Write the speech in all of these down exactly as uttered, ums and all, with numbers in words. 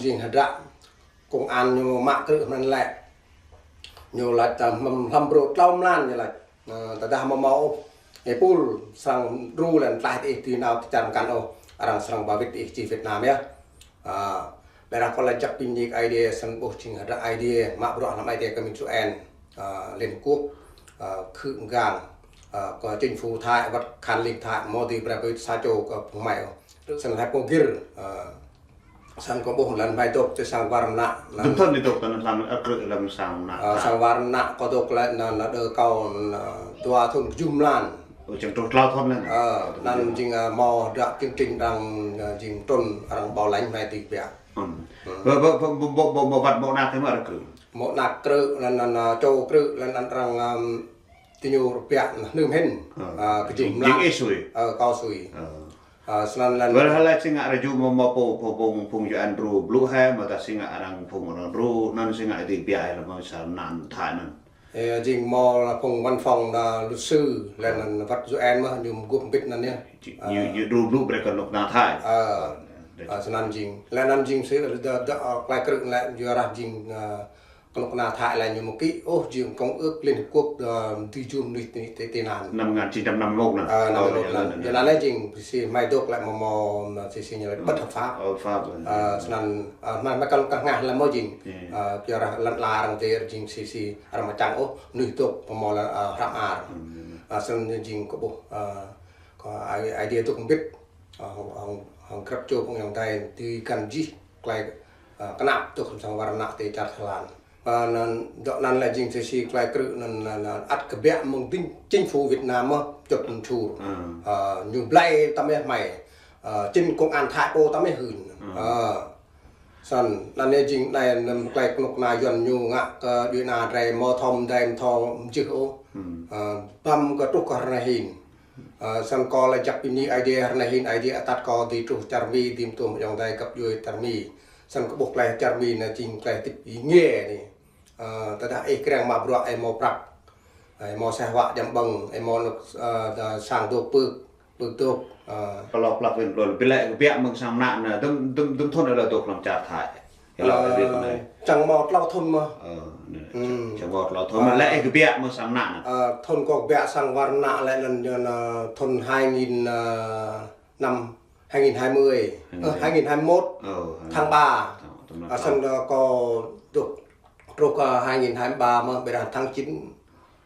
Jing hơdră công an ñu mă krư̆ mơ̆n lĕ. Ñu laĭ ta mơ̆m hlăm brô tlâo mlan ñu laĭ. Ơ, tơdah mơ̆ mâo ôh, ih pul srăng đru lĕ tlaih ih tui nao tơčar mơkăn ôh, arăng srăng ba wĭt ih čih Việt Nam yơh. Ơ, ƀiădah kâo laĭ jak pơñik Aê Diê srăng ƀuh jing hơdră Aê Diê, mă bruă hlăm Aê Diê kơ min su en, ơ, Liên Hợp Quốc, ơ, khư ngan, ơ, kơ chính phủ Thái, wăt khan ling Thái, mơ̆ dưi brơi pơ sa čô kơ phung mơi ôh. Srăng laĭ pô gir, ơ, Srăng kâo ƀuh lăn hmai dŏ tơ sang war mơnă. Dŭm thŭn ñu dŏ tơ anŭn hlăm ăt krư̆ hlăm sang mơnă. Ơ, sang war mơnă kâo dŏ lĕ anŭn, anŭn đơ kâo anŭn, ơ, dua thŭn kơjuh mlan. Ơ, čang truh tlâo thŭn lĕ. Ơ, anŭn jing, ơ, mâo hơdră chương trình arăng, ơ, jing trŭn arăng bảo lãnh hmai ti biă. Ơ. Ơ. Bơ, bơ, bơ, bơ, bơ, bơ, bơ wăt mơ̆ anăk tơ mơ̆ krư̆. Mơ̆ anăk krư̆ lăn anŭn, ơ, čô krư̆ lăn anŭn arăng, ơ, ti ñu rơpiă anŭn hơnưm hĭn. Ơ. Ơ, kơjuh mlan. Jing ih sui. Ơ, kâo sui. Ơ. Ơ, snăn lăn. Wơ̆t hơlĕ si ngă rơju mơ̆ mâo pô, pô, pô, phung Yuan đru blŭ hĕ, mơ̆ ta si ngă arăng phung arăng đru, anŭn si ngă ti biă hĕ lĕ mơ̆ sa anŭn Thái anŭn. Ơ, jing mâo lĕ phung văn phòng đa luật sư, lĕ anŭn wăt Yuan mơ̆ ñu mơguah mbĭt anŭn yơh. Ñu, ñu đru blŭ brơi kơ kơnuk kơna Thái. Ơ. Ơ, snăn jing. Lĕ anŭn jing si đa, đa, ơ, klai krư̆ lĕ yua rah jing, ơ, kơnuk kơna Thái lĕ ñu mơ̆ kĭ, ôh, jing công ước Liên Hợp Quốc, ơ, ti jum nuih ti, ti, ti anŭn. Năm một ngàn chín trăm năm mươi mốt anŭn. Ơ, năm mươi mốt anŭn. Yua anŭn lĕ jing si hmai dŏ lĕ mơ̆ mâo, mơ̆ si, si ñu lĕ bất hợp pháp. Hợp pháp. Ơ, snăn, ơ, hmai, hmai kăn kah ngah lĕ mâo jing. Ơ, yua rah lăn ala arăng tơ jing si, si arăng mă čang ôh, nuih dŏ mơ̆ mâo lĕ, ơ, hrăm ar. Ơ, snăn jing kâo ƀuh, ơ, kâo Aê, Aê Diê dŏ mbĭt. Ơ, hŏng, hŏng, hŏng grăp čô phung ayŏng adơi ti găn jih klai, ơ, kơnăp dŏ hlăm sang war mơnă ti čar Thái Lan. Ơ, anŭn, dŏ anŭn lĕ jing si si klai krư̆ anŭn, anŭn, anŭn ăt kơbiă mơ̆ng chính phủ Việt Nam mơ̆ čŏt mơ̆n čur. Ơ, ñu blai tăm yơh hmai. Ơ, chính công an Thái pô tăm yơh hưn. Ơ. Snăn, anŭn yơh jing anai anŭn klai kơnuk kơna Yuan ñu ngă kơ djuai ana drei mơ̆ thâo mơdai mơ̆ thâo mjưh ôh. Ơ, băm kơ truh kơ hrơi anai hĭn. Ơ, snăn kâo laĭ jak pơñi Aê Diê hrơi anai hĭn Aê Diê atăt kâo dưi truh čar Mi, dưi mơtuah ayŏng adơi găp djuai čar Mi. Snăn kâo ƀuh klai čar Mi anŭn jing klai tĭp ih nge anai. Ơ, tơdah ih krĕng mă bruă ih mâo prăk. Ih mâo seh wă jăm ƀơ̆ng, ih mâo anŏ, ơ, đa sang dŏ pưk, pưk dŏ, ơ. Kâo lŏ plăk wĭt lŏ, bi lĕ kơbiă mơ̆ng sang mơnă anŭn, dŭm, dŭm, dŭm thŭn lĕ dŏ hlăm čar Thái. Ơ, čang mâo tlâo thŭn mơ̆. Ơ, anai, čang, čang mâo tlâo thŭn mơ̆ lĕ ih kơbiă mơ̆ng sang mơnă anŭn. Ơ, thŭn kâo kơbiă sang war mơnă lĕ anŭn, anŭn, ơ, thŭn hai nghìn, ơ, năm hai nghìn hai mươi, hai nghìn hai mươi mốt, tháng ba. Ơ, snăn kâo dŏ truh kơ hai nghìn hai mươi ba mơ̆, ƀiădah tháng chín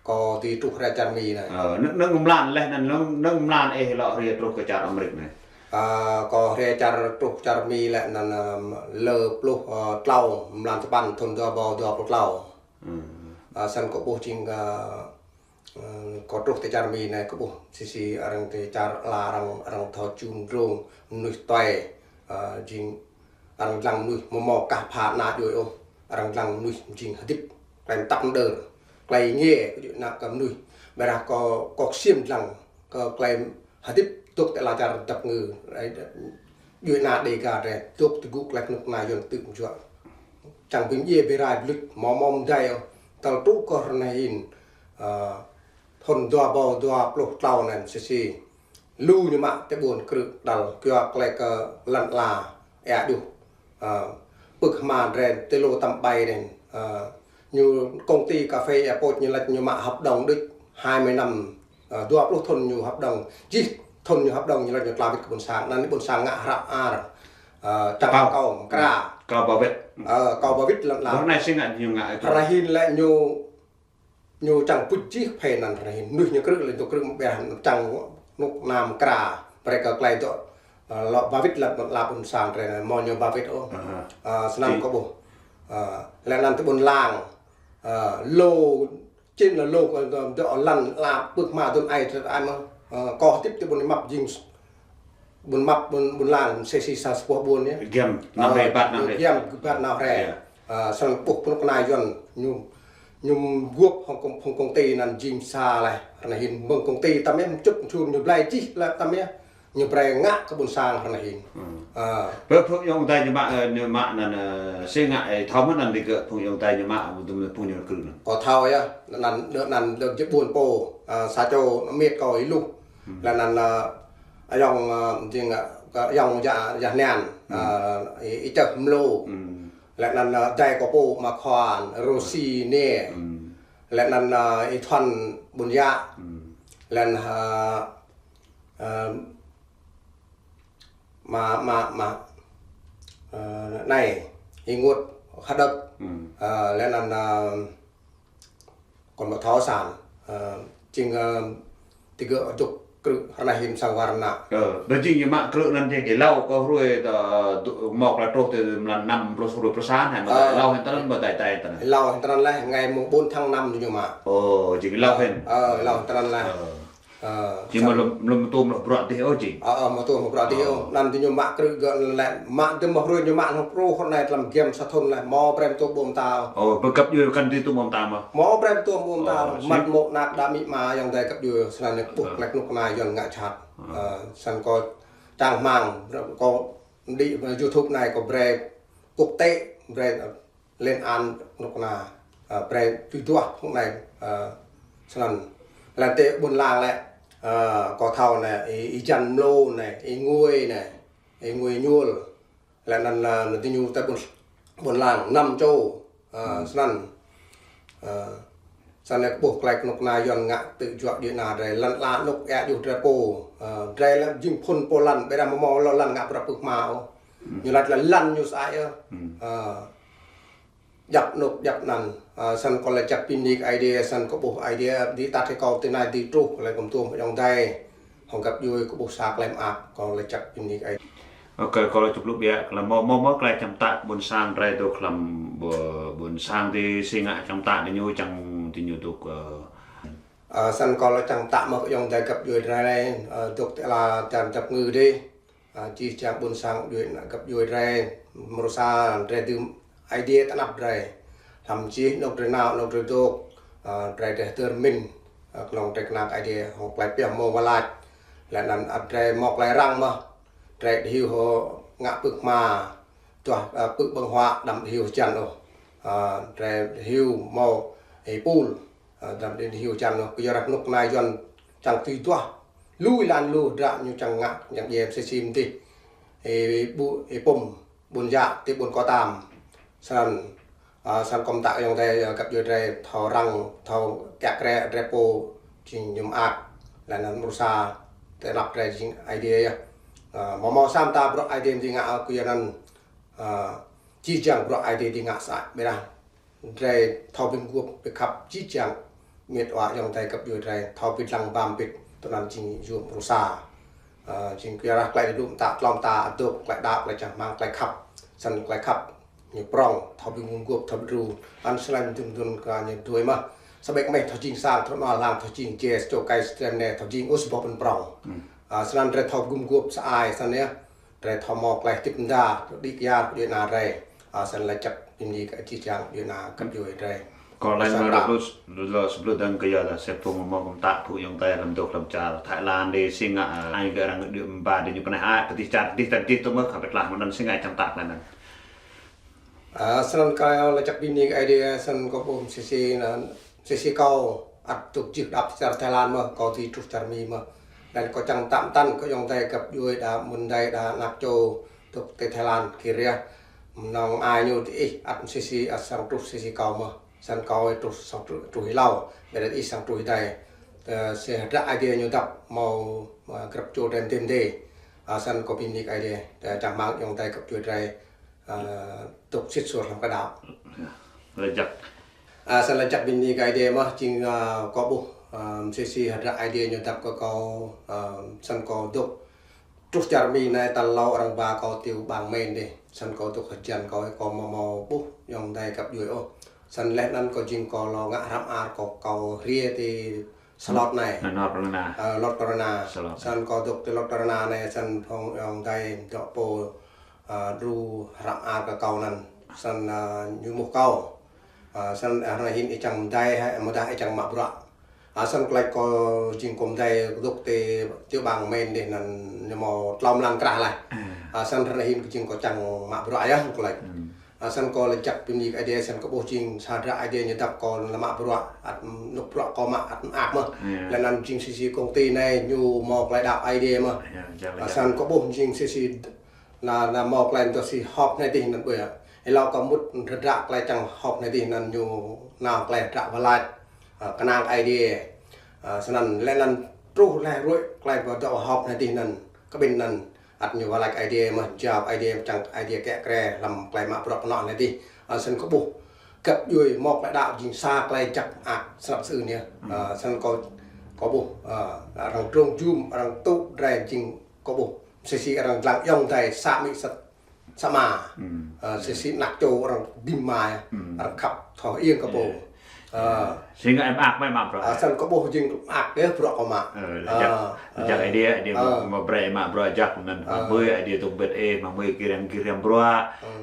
kâo dưi truh rai čar Mi anai. Ơ, nơ̆ng, nơ̆ng mlan leh anŭn, nơ̆ng, nơ̆ng mlan ih lŏ hriê truh kơ čar Amêrik anai. Ơ, kâo hriê čar truh čar Mi lĕ anŭn, ơ, lơ pluh, ơ, tlâo mlan sapăn thŭn dua rơbâo dua pluh tlâo. Ơ, snăn kâo ƀuh jing, ơ, Ơ, kâo truh ti čar Mi anai kâo ƀuh si si arăng ti čar ala arăng, arăng thâo čum drông mơnuih tuai, ơ, jing arăng lăng mơnuih mơ̆ mâo kah pha ană djuai ôh, arăng lăng mơnuih jing hơdip, klei mơtăp mơđơr, klei nge kơ djuai ană kơ mơnuih. Ƀiădah kâo, kâo ksiêm lăng kơ klei hơdip dŏ ti ala čar dăp ngư, djuai ană Đêga drei dŏ tơgŭ klei kơnuk kơna Yuan tŭ mơjuă. Čang ƀing djiê bi rai bi luč mơ̆ mâo mơdai ôh, tơl truh kơ hrơi anai hĭn, ơ, thŭn dua rơbâo dua pluh tlâo anai si si. Lu ñu mă ti ƀuôn krư̆ đăl, kyua klei kơ lăn ala ea djuh. Ơ, pưk hma drei ti lu tăm ƀai anai. Ơ, ñu công ty cà phê ea pôč ñu laĭ ñu mă hợp đồng đôč hai mươi năm, ơ, dua pluh thŭn ñu hợp đồng. Jih thŭn ñu hợp đồng ñu laĭ ñu tla wĭt kơ ƀuôn sang. Anăn ƀuôn sang ngă hră ar. Ơ, čang kâo mơkra. Kâo ba wĭt. Ơ, kâo ba wĭt lăn ala. Hrơi anai si ngă ñu ngă. Hrơi anai hĭn lĕ ñu ñu čang pŭč jih phê anăn hrơi anai hĭn. Mơnuih ñu krư̆ lĕ ñu krư̆ mơ̆ ƀiă čang kơnuk kơna mơkra. Brơi kơ klei dŏ, ơ, lŏ ba wĭt lăn ala ƀuôn sang drei anai mâo ñu ba wĭt ôh. Ơ, snăn kâo ƀuh. Ơ, lĕ anăn ti ƀuôn Lang. Ơ, lô čĭn lĕ lô kơ dŏ lăn ala pưk hma dŭm ai tơt ai mơ̆. Ơ, kâo hơdip ti ƀuôn Măp jing Ƀuôn Măp, ƀuôn, ƀuôn Lang, msĕ si sa sa boh ƀuôn yơh. Giăm, năm hrơi, ơ, ƀă năm hrơi. Giăm, ƀă năm hrơi. Ơ, snăn ƀuh kơnuk kơna Yuan, ñu, ñu guôp hŏng công, hŏng công ty anăn jing sa leh. Hrơi anai hĭn mơ̆ng công ty tăm yơh, mčŭt mčur ñu blai jih leh tăm yơh. Ñu brơi ngă kơ ƀuôn sang hrơi anai hĭn. Ơ. Bơ phung ayŏng adơi ñu mă, ơ, ñu mă anăn, ơ, si ngă, ơ, thâo mơ̆ anăn digơ̆ phung ayŏng adơi ñu mă, phung ñu krư̆ anăn. Kâo thâo yơh, anăn, anăn, anăn dơ̆ng jĕ ƀuôn pô, ơ, sa čô amiêt kâo ih luh. Leh anăn, ơ, ayŏng, ơ, jing, ơ, Kơ ayŏng Ia, Ia Hnan, ơ, Y, Y Čơh Mlô. Lĕ anŭn, ơ, adơi kâo pô Ama Khoan, Rôsi Nê. Lĕ anŭn, ơ, Y Thuăn Ƀuôn Yă. Lĕ anŭn, ơ, ơ, Ama, Ama, Ama, ơ, anai, Y Ngut Hơđơ̆k. Ơ, lĕ anŭn, ơ, kâo ƀu thâo săn, ơ, jing, ơ, tơgơ̆ dŏ krư̆ hrơi anai hĭn sang wơr ană. Ơ, dah jing ñu mă krư̆ anŭn jing hlâo kơ hrơi ta, dŏ, mơ̆ kơ truh tơ mlan năm pluh, hrơi pluh sa anai, mơ̆ hlâo hĭn tơnăn, mơ̆ dai dai tơnăn. Hlâo hĭn tơnăn lĕ, ngày mùng bốn tháng năm ñu mă. Ơ, jing hlâo hĭn. Ơ, hlâo hĭn tơnăn lĕ. Ơ. Ơ, jing mơ̆ lŏm, lŏm tôm lŏm bruă dih ôh jing. Ơ, ơ, mơ̆ tôm lŏm bruă dih ôh. Anŭn tơ ñu mă krư̆ gơ̆ lĕ, mă tơm mơ̆ hrơi ñu mă hlâo truh hrơi anai tlam giăm sa thun lĕ, mơ̆ brem tôm ƀô̆ mơta. Ơ, ƀu găp djuai kăn dih tôm ƀô̆ mơta mơ̆. Mơ̆ brem tôm ƀô̆ mơta, mơ̆ mă mơ̆ ană đah amĭ ama ayŏng adơi găp djuai, săn anai kâo ƀuh tơlơi kơnuk kơna Yuan ngă jhat. Ơ, săn kâo čang rơmang, kâo đĭ YouTube anai kâo brơi quốc tế, brơi, ơ, lên án kơnuk kơna, ơ, brơi tui duah kơnuk kơna, ơ, săn anŭn. Lĕ tơ ƀôn lan lĕ, ơ, kâo thâo anai, Y, Y Jan Mlô anai, Y Nguê anai, Y Nguê Ñuôl. Lĕ anŭn, ơ, anŭn tơ ñu tơ ƀôn, ƀôn lan năm čô, ơ, săn anŭn. Ơ, săn anai kâo ƀuh tơlơi kơnuk kơna Yuan ngă tơjuă djuai ană drơi, lăn ala anŭn ia djuh drơi pô, ơ, drơi lĕ jing phŭn pô lăn, ƀơi dah mơ̆ mơ̆ lŏn lăn ngă prăp pơk hma ôh. Ñu laĭ lĕ lăn ñu sơai ôh. Ơ, djăp anŭn, djăp anŭn. Ơ, săn kâo laĭ jăk bơni kơ Ơi Adai, săn kâo ƀuh Ơi Adai, dih tăt kơ kâo tơ anai dih truh, kâo laĭ kơ mơtuăm ayŏng adơi. Hăng găp djuai kâo ƀuh sa tơlơi mơak, kâo laĭ jăk bơni kơ Ơi Adai. Ôkê, kâo laĭ čup lu biă, kơ lăm mơ̆, mơ̆, mơ̆ tơlơi čang tăk ƀôn sang drơi dŏ kơ lăm ƀôn, ƀôn sang dih si ngă čang tăk dih ñu čang dih ñu dŏ, ơ. Ơ, săn kâo laĭ čang tăk mơ̆ ayŏng adơi găp djuai drơi, ơ, dŏ tơ ala čar djăp ngư dih. Ơ, jih jang ƀôn sang djuai ană găp djuai drơi, mrô sa drơi dưm Ơi Adai tơ anăp drơi. Lăm jih anŏ drơi nao, anŏ drơi dŏ, ơ, drơi drơi tơr min, ơ, kơnơ̆ng drơi kơnang Ơi Adai, hăng tơlơi pioh mơ̆ng wơlač. Lĕ anŭn ăt drơi mơ̆ tơlơi răng mơ̆, drơi đĭ hyu hơ ngă pơk hma, tuah, ơ, pơk ƀơ̆ng huă đăm đĭ hyu hơjăn ôh. Ơ, drơi đĭ hyu mơ̆ ih pul. Ơ, đăm đĭ hyu hơjăn ôh, kơ yua dah kơnuk kơna Yuan čang tui duah. Lui lăn lu hơdră ñu čang ngă, čang djai mơsĭ mơsĭ mơdih. Ih ƀu, ih pum, ƀôn yă, tơ ƀôn kơ tam. Săn, ơ, săn kâo mơtă ayŏng adơi, ơ, găp djuai drơi, thâo răng, thâo kiă kriê drơi pô, jing ñu mơak. Lĕ anŭn mrô sa, tơ anăp drơi jing Ơi Adai yơh. Ơ, mơ̆ mơ̆ sa mơta bruă Ơi Adai dih ngă, ơ, kơ yua anŭn, ơ, jih jang bruă Ơi Adai dih ngă sơai, ƀơi dah. Drơi thâo bi mguôp bi khăp jih jang, mĕt wa ayŏng adơi găp djuai drơi, thâo bi lăng bam bit, tui anŭn jing yôm mrô sa. Ơ, jing kơ yua dah tơlơi đŭm ta, tlŏm ta, adôk, tơlơi đaŏ, tơlơi čang rơmang, tơlơi khăp, săn tơlơi khăp, ñu prŏng, thâo bi mguôp, thâo bi djru, anŭn săn lăm dŭm dŭm kơ ñu dui mơ̆. Sa ƀĕ kơ mĕ thâo jing sang, thâo nua lăng, thâo jing jĕ, čô kai strem ne, thâo jing ôh sa boh păn prŏng. Ơ, săn anŭn drơi thâo bi mguôp sơai, săn anŭn yơh. Drơi thâo mơ̆ tơlơi tip mơda, đĭ kyar, djuai ană drơi. Ơ, săn laĭ jăk bơni kơ jih jang djuai ană găp djuai drơi. Kâo laĭ mơ̆ rơbus, lu, lu, sebelum dang kơ yua dah, sĕ pơmơ̆ mơ̆ kâo mơtă phŭ ayŏng adơi lăm dŏ lăm čar Thái Lan dih, si ngă, ơ, ai gơ̆ arăng đĭ mơba dih ñu pơneh ai, pơtih čar dih, tơdih tŭ mơ̆, kơ pơtlah mơ̆ anŭn si ngă čang tăk lĕ anŭn. Ơ, săn anŭn kâo laĭ jăk bơni kơ Ơi Adai, săn kâo ƀuh mơsĭ si anŭn, mơsĭ si kâo, ăt dŏ jih đăp čar Thái Lan mơ̆, kâo dih truh čar Mi mơ̆. Lĕ kâo čang tăk mơtăn kơ ayŏng adơi găp djuai đa, mơ̆ng adơi đa anăp čô dŏ tơ Thái Lan kơ riah. Mơnơ̆ng ai ñu dih, ăt mơsĭ si, ăt sang truh mơsĭ si kâo mơ̆. Săn kâo truh, sang truh, truh hlâo. Ƀiădah ih sang truh adai. Tơ si hơdră Ơi Adai ñu dăp mơ̆, ơ, grăp čô drơi mơdê mơdê. Ơ, săn kâo bơni kơ Ơi Adai. Tơ čang rơmang ayŏng adơi găp djuai drơi. Ơ, dŏ sĭt suôr lăm kơ đaŏ. Laĭ jăk. Ơ, săn laĭ jăk bơni kơ Ơi Adai mơ̆, jing, ơ, kâo ƀuh, ơ, mơsĭ si hơdră Ơi Adai ñu dăp kơ kâo, ơ, săn kâo dŏ truh čar Mi anai tal hlâo arăng ba kâo tiểu bang men dih. Săn kâo dŏ hơjăn kâo, kâo mơ̆ mơ̆ ƀuh ayŏng adơi găp djuai ôh. Săn lĕ anŭn kâo jing kâo lŏ ngă hrăm ar kâo, kâo hriê tơ Salot anai. Anŭn North Carolina. Ơ, North Carolina. Salot. Săn kâo dŏ tơ North Carolina anai, săn phung ayŏng adơi dŏ pô, ơ, djru hrăm ar kơ kâo anŭn. Săn, ơ, ñu mŭt kâo. Ơ, săn, ơ, hrơi anai hĭn ih čang mơdai hă, mơ̆ dah ih čang mă bruă. Ơ, săn kơ laĭ kâo jing kâo mơdai dŏ tơ tiểu bang men dih anŭn ñu mơ̆ tlâo mlan krah laih. Ơ, săn hrơi anai hĭn kơ jing kâo čang mă bruă yơh kơ laĭ. Ơ, snăn kâo lač jăk bi mni kơ Aê Diê, snăn kâo ƀuh jing sa hđăp Aê Diê ñu dăp kâo lăm mă bruă, ăt, hm, anôk bruă kâo mă ăt mơak mơh. Leh anăn jing sĭt sĭt công ty anai ñu mâo klei đăo Aê Diê mơh. Ơ, snăn kâo ƀuh jing sĭt sĭt anăn, anăn mâo klei mdơ̆ng sĭt họp anai dih anăn ƀuh. Êlâo kơ mŭt hơdră klei čang họp anai dih anăn ñu nao klei hơdră wah lač, ơ, kơnang Aê Diê. Ơ, snăn leh anăn truh leh ruai klei mdơ̆ng họp anai dih anăn, kơ ƀing anăn ăt ñu wah lač Aê Diê mơh, jao Aê Diê čang Aê Diê kiă kriê lăm klei mă bruă kơnong anai dih. Ơ, snăn kâo ƀuh găp djuê mâo klei đăo jing sa klei jăk mơak snăk sưn yơh. Ơ, snăn kâo, kâo ƀuh, ơ, arăng drông jum, arăng tŭ drei jing kâo ƀuh. Sĭt sĭt arăng dlăng ayŏng adei sa amĭ sa, sa ama. Ơ, sĭt sĭt anak čô arăng dim ama, arăng khăp thâo hơiêng kơ pô. Ơ. Sĭt ngă mơak mơ̆ mă bruă. Ơ, snăn kâo ƀuh jing mơak yơh bruă kâo mă. Ơ, lač jăk, lač jăk Aê Diê, Aê Diê mă brei mă bruă jăk anăn, mă mơi Aê Diê tŭ mbĭt ih, mă mơi kiăng gir hriăm bruă.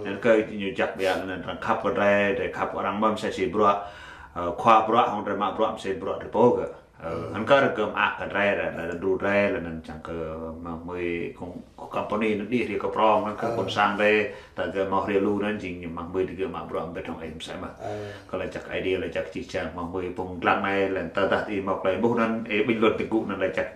Anăn kơ ñu jăk biă anăn arăng khăp kơ drei, drei khăp arăng mơ̆ msĕ si bruă, ơ, khua bruă hŏng drei mă bruă msĕ bruă drei pô kơ. Ơ, anăn kơ arăng mơak kơ drei, drei, drei đru drei, leh anăn čang kơ mă mơi kông, kông company anăn đĭ hriê kơ prŏng, anăn kơ ƀôn sang drei, ta gơ̆ mâo hriê lu anăn jing mă mơi digơ̆ mă bruă mbĭt hŏng ih msĕ mơh. Kơ lač jăk Aê Diê, lač jăk čih čang mă mơi pô dlăng anai, leh anăn tơdah ih mâo klei ƀuh anăn, ih bình luận ti gŭ anăn lač jăk